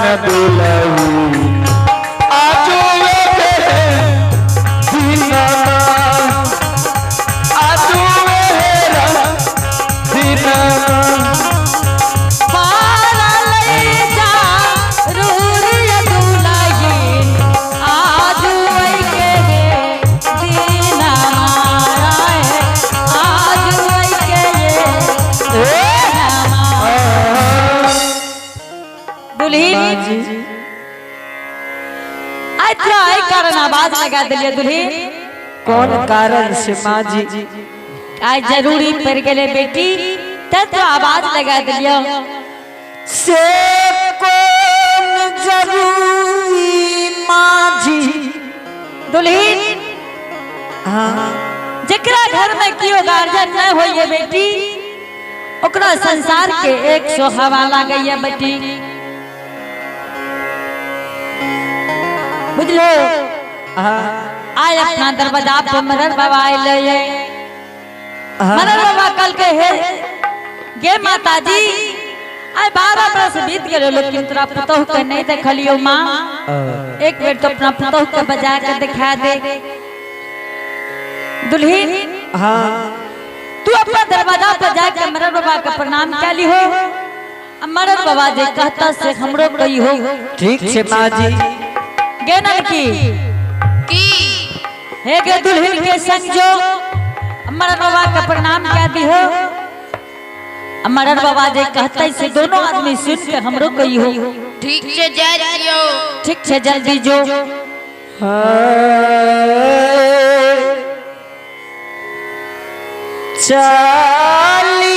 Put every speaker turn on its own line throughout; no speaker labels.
न दुलही आजू के दिनमा आजू हेरा दिनमा।
पारा ले जा रूरिया दुल्हीन आज वही के दीना है, आज वही के दुल्हीन। अच्छा, एहि कारण आवाज लगा दिलियै दुल्हीन।
कौन कारण से माँ जी?
आइ जरूरी पड़ गेलै बेटी, तब तो आवाज लगा दिलियै।
से कौन जरूरी माँ जी?
दुल्हीन।
हाँ।
जकरा घर में केओ गार्जियन नहीं होइए बेटी, ओकरा संसार के एक सौ हवा लागैया बेटी, बुझलो?
हाँ।
आय अपना दरवाजा पर मदन बाबा आयल।
हाँ।
मदन बाबा कल के हे गे माताजी, आय 12 बरस बीत गेलो लेकिन तोरा पुतोह के नहीं देखलियो माँ। एक बेर तो अपना पुतोह के बजा के दिखा दे। दुल्हीन।
हाँ।
तू अपना दरवाजा पर जाके मरन बाबा के प्रणाम कैली हो, आ मरन बाबा जे कहता से हमरो कही हो।
ठीक छे माँ जी।
गे ननकी।
की?
हे गे दुल्हन के संग जो मरन बाबा के प्रणाम कै दी हो, आ मरन बाबा जे कहता से दोनों आदमी सुन के हमरो कही हो।
ठीक छै, जाय दियौ।
ठीक छे, जल्दी जो।
चलिए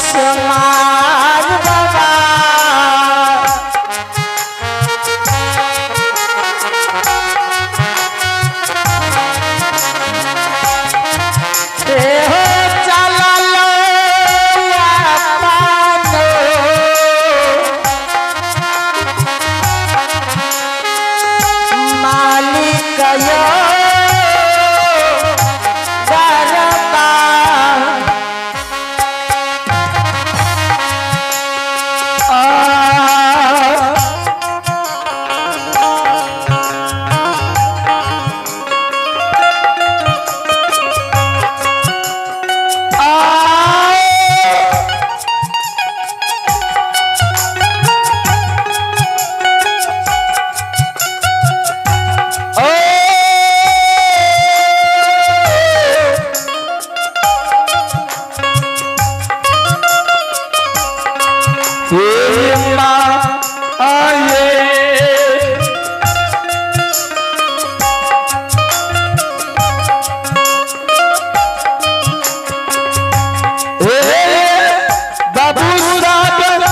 समार बाबा। हो चललो अपनो मालिक यो दरबार।
बाबू साहब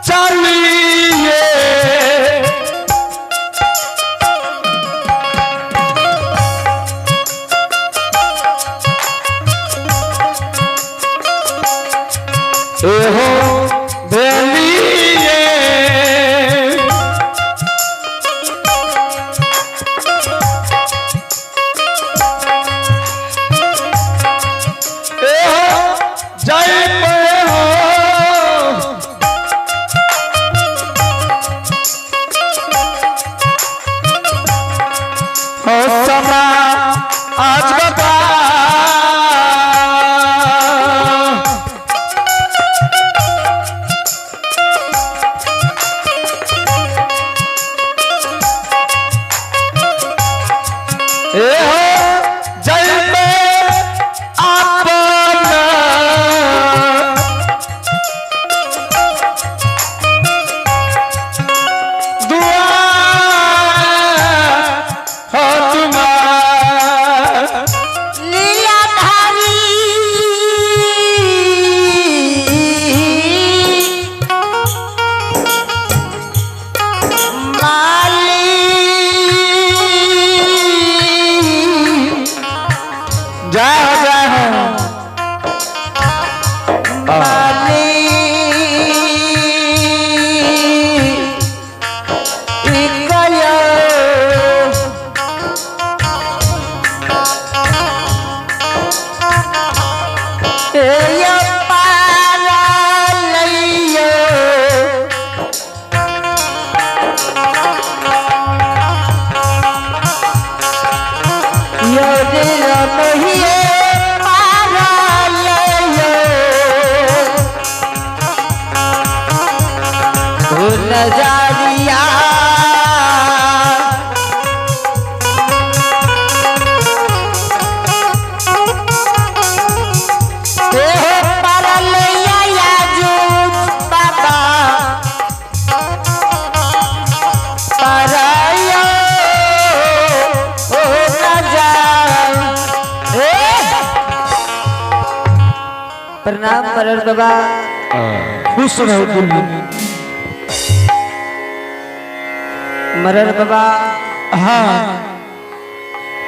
चलिए। एहो बेलिए। एहो जय पे हो। हो समा आज बाबा।
नजरिया। एहो परल याजू बाबा परयो ओ नजर। ए प्रणाम मरर बाबा।
खुश रहो दुल्हन।
मरर बाबा,
हाँ।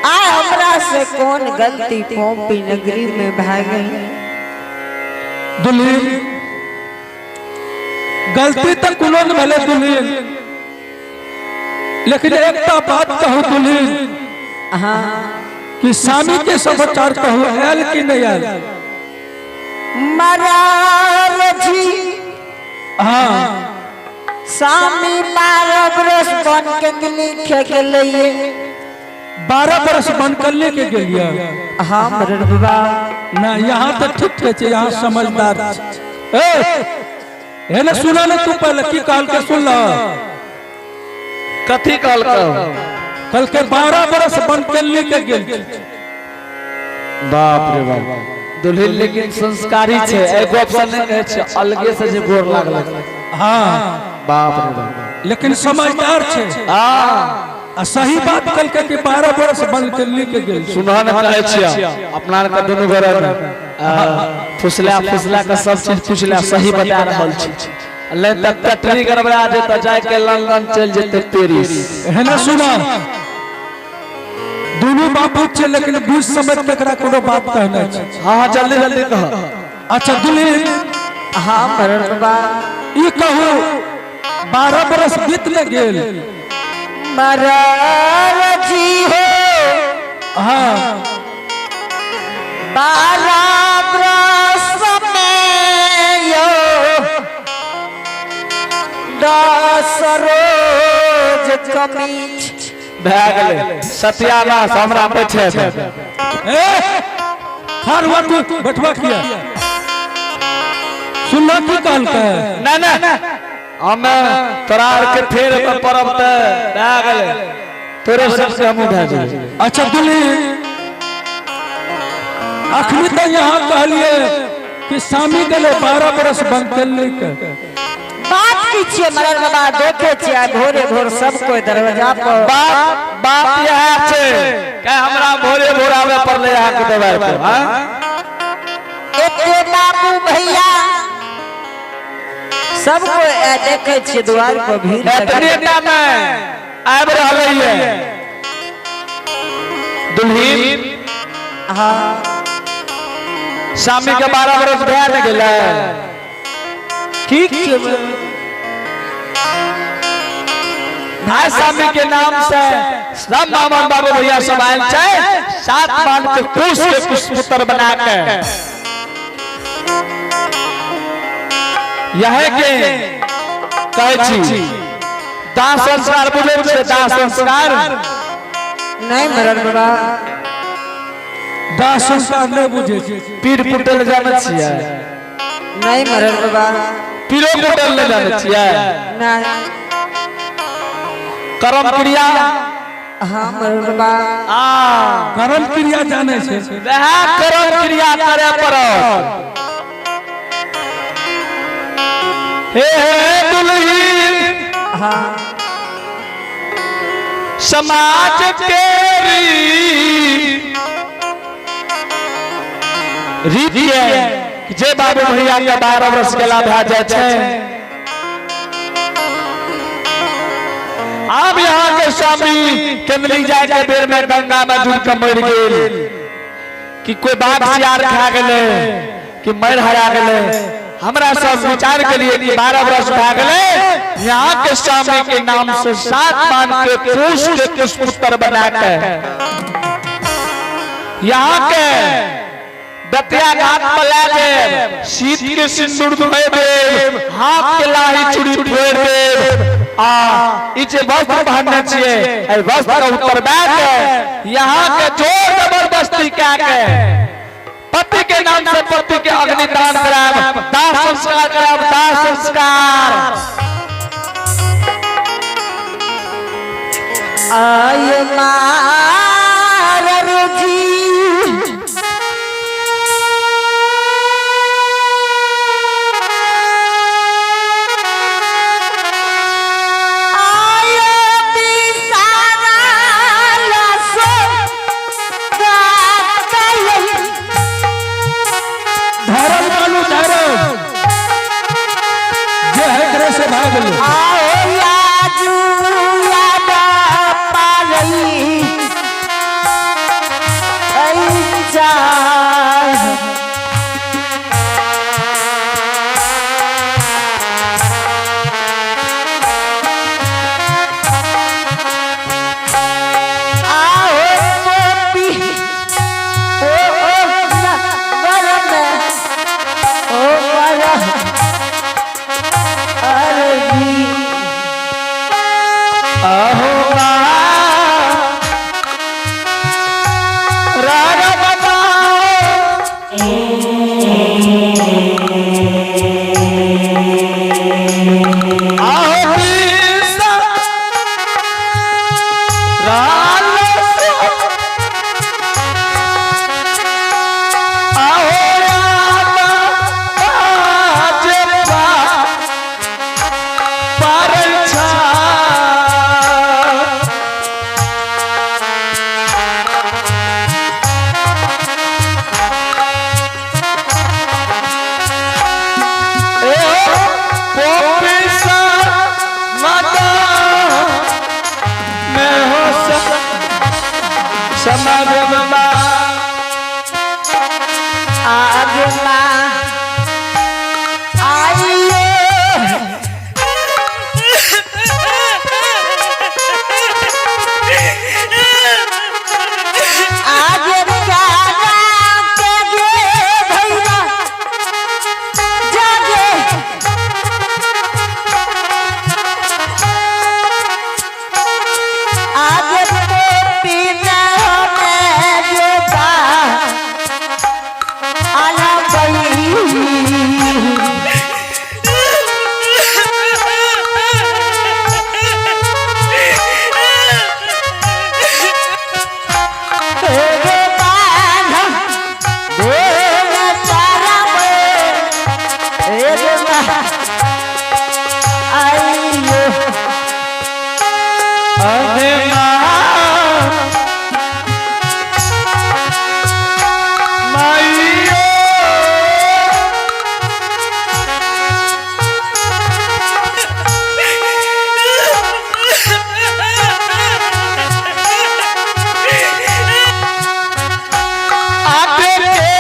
आय हमरा से कौन गलती पोपी नगरी में भा गई?
दुल्हन, गलती तो कोनो न भेलै दुल्हन, लेकिन एकटा बात कहू दुल्हन
हाँ।
कि स्वामी के समाचार कहू, आयल कि नहीं आयल?
मरर जी,
हाँ।
स्वामी 12 बरस बन के लिखे के लिए।
12 बरस बन कर लेके गेलिए?
हाँ मरर बाबा।
ना, यहाँ तो ठीक कहै छै, यहाँ समझदार छै। ए हे ने, सुना ने तू पहले की कहल के, सुन ल।
कथी कहलकौ?
कल के 12 बरस बन के लेके गेल छै।
बाप रे बाप, दुल्हन लेकिन संस्कारी छै। एहि गप से नहि कहै छै, अलगे से जे गोर लागल।
हाँ।
बाप रे बाप।
लेकिन समझदार छै।
आ
आ सही बात कल के कि 12 बरस बन के लेके गेल छै।
सुनह ने, कहै छियै अपना आर के दुनू गोरे मे फुसला फुसला के सब चीज पुछला, सही बता रहल छी। ले त टटरी गड़बड़ा जेतै, जाय के लंदन चलि जेतै, पेरिस।
है ना, सुना, दोनों बापू छै, लेकिन बुझ समझ के एकरा कोनो बात कहना छै।
हाँ हाँ, जल्दी जल्दी कह।
अच्छा दुल्हन।
हाँ मरर बाबा।
ई कहू, 12 बरस बीत ने गेल?
मरर जी हो,
हाँ।
12 बरस में यो 10 रोज कमी।
भए गेलै सत्यानाश, हमरा बैठे दे।
ए खार हुआ तू बैठवा किया? सुनना की कहलकै?
ना ना, हम तोरा आर के फेर में पड़ब त भए गेलै, तोरे सबसे हमहूँ भए जेबै।
अच्छा दुल्हन, अखनी तो यहाँ कहलिए कि स्वामी गेले 12 बरस बंद कर लेके।
बात की छियै मरर बाबा? देखे छियै आइ भोरे भोर सब कोई दरवाजा पर।
बाप बाप इएह छै के हमरा भोरे भोर आबे पड़लै अहाँके दबाइ पर, हाँ?
एते बाबू भैया सब कोई आइ देखे छियै द्वार पर भीड़ लगल।
एतने टा मे आबि रहलै ये दुल्हीन।
हाँ।
स्वामी के 12 बरस भए ने गेलै?
ठीक छै।
भाई, स्वामी के नाम से सब मामन बाबू भैया सब आयल छै। सात मान के कुश के कुश पुत्र बना के यह के कहै छी दाह संस्कार। बुझै छै दाह संस्कार?
नहीं मरर बाबा।
दाह संस्कार नहीं बुझे छै।
पीर कुटल जानै छियै?
नहीं मरर बाबा।
पीरो कुटल नहि जानै छियै?
नहीं।
कर्म क्रिया?
हाँ मरर बाबा।
आ
कर्म क्रिया जाने छै।
वएह कर्म क्रिया करे पड़त। हे हे दुल्हीन,
हाँ।
समाज के रीति है कि जे बाबू भैया के 12 वर्ष गेला भए जाइ छै। आब यहाँ के स्वामी केंदली जाय के बेर में गंगा में डूब के मरि गेल कि कोई बाघ सियार खा गेलै कि मर हरा गेलै, हमरा सब विचार के लिए कि 12 वर्ष भए गेलै, यहाँ के स्वामी के नाम से सात मान के कुश के कुश पुत्र बना के यहाँ के दतिया घाट पर ला देब, शीत के सिंदूर धोए देब, हाथ के लाही चूड़ी फोड़ देब आ ई जे वस्त्र पहनने छियै, एहि वस्त्र के उतरबा के यहाँ के जोर जबरदस्ती कए के पति के नाम से पति के अग्निदान कराब, दाह संस्कार कराब, दाह संस्कार।
आय मार जी। आय बिसारा लसो गातल।
धरम बालू धरम जे है करे से भाग लो।
आओ याजू यादा पालई ऐ आओ गोपी ओ ओ नगर में ओ पर अरबी।
आहो माँ राजा बताओ। आहो कृष्ण राजा, आहो रामा बाजवा पारल छा।
आगे माँ आइए। आगे कागा के गे भैया जागे। आगे पीना में जोता आला बई। तेरे बांधा देव तारा में तेरे आइयो।
अरे माँ माइयो। आटे के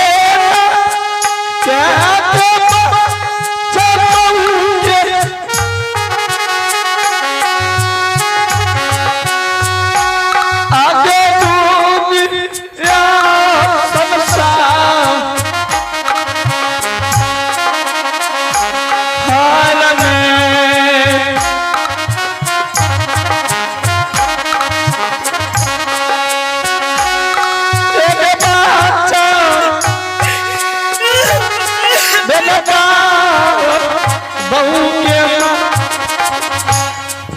क्या चलूंगे। आगे दुनिया संसार हाल में एक बच्चा बेटा बहू के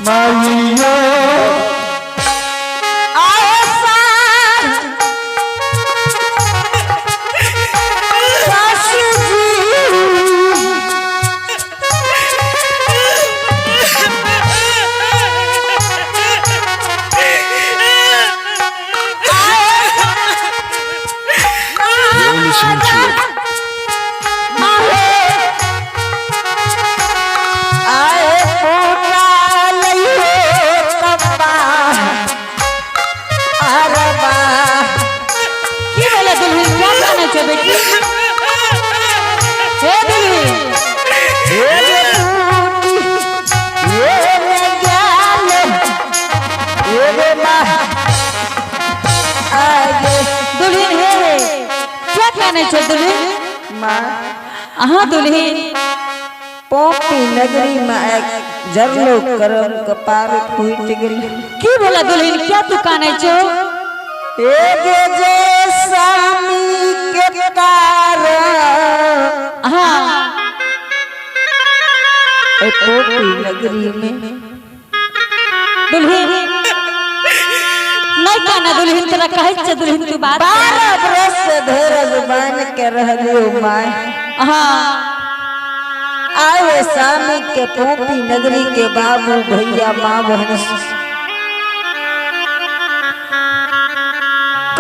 माइयो।
आए सास जी।
You're listening to
आए पूजा लइयो कप्पा अरबा।
की भेलै दुल्हन, क्या कानै छै बेटी? हे दुल्हन।
ये टूटी ये ज्ञान ये मा आगे।
दुल्हन, हे हे, क्या कानै छै दुल्हन?
माँ।
अहाँ दुल्हन।
पोपी नगरी में एक जरलो करम कपार फूट गेल।
की भेलै दुल्हन, क्या तू कानै छौ?
एक जे स्वामी के कारण
हाँ।
ए पोपी नगरी में
दुल्हन। काना दुल्हन तोरा कहै छै दुल्हन तू बात
12 बरस से धीरज बांध के रहलियो माय।
हाँ।
आए स्वामी के पोपी नगरी के बाबू भैया माँ बहन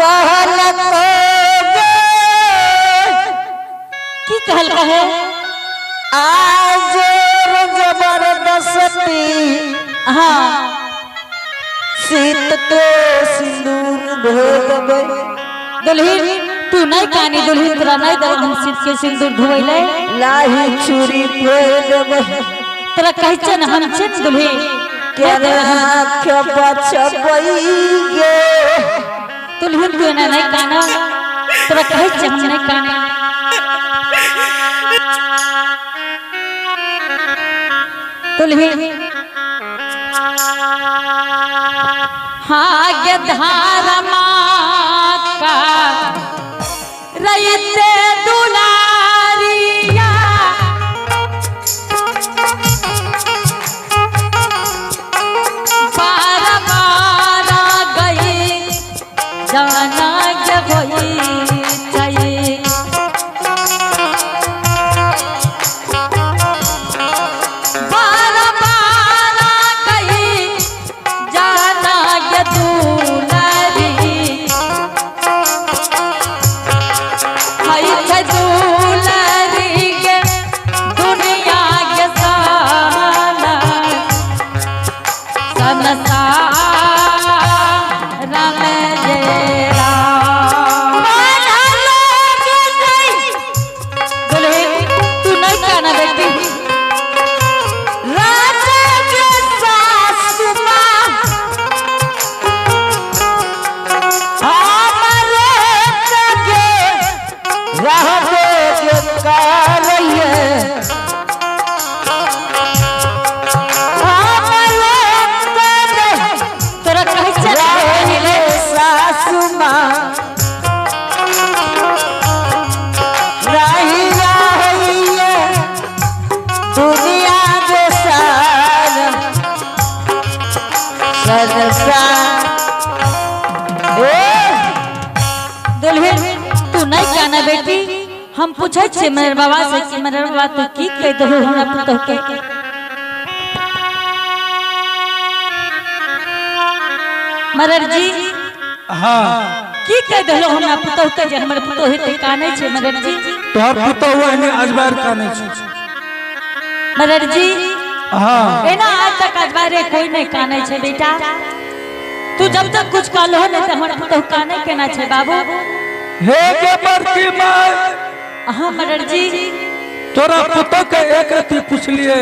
कहलक गे,
की कहल कहे?
आज जबरदस्ती
हाँ।
सीत के सिंदूर धो देबै।
दुल्हन तू नहीं कानी दुल्हन तोरा नहीं दे हम सिर के सिंदूर धोइले।
लाही छुरी फोड़ देबै।
तोरा कहै छै ने हम छै ने दुल्हन
के आँख बचबै गे।
दुल्हन तू एना नहीं काना, तोरा कहै छै हम नहीं काने। दुल्हन हाँ गे धारमा का रईते दुलारिया, बार बार गई जाना के होई चाहिए। बार बार गई जाना के दुलारी, हई छै दुलारी के दुनिया के साला संसार में जेरा। दुल्हन तू नहीं कहना बेटी।
राजा के सासु माँ हमरे के रहबे के करैये। हमरे के
तोरा कहै छै ने
रहबे सासु माँ नहीं रहिए दुनिया के सारा संसार। ए
दुल्हन तू नहीं कहना बेटी। हम पूछै छियै मेरे बाबा से कि मेरे बाबा तू की कहि दहु हमरा पुतहु के। मरर जी
हाँ।
की कहि दहलो हमरा पुतहु के जे हमर पुतहु हेतै कानै छै मरर जी?
तोहर पुतहु एहने अजबार कानै छै।
मरर जी
हाँ।
एना आज तक अजबारे कोई नहीं कानै छै बेटा। तू जब तक कुछ कहलो नहीं तऽ हमर पुतहु कानै केना छै बाबू?
हे गे बड़की माय।
हाँ मरर जी।
तोरा पुतहु के एक रत्ती पुछलिए।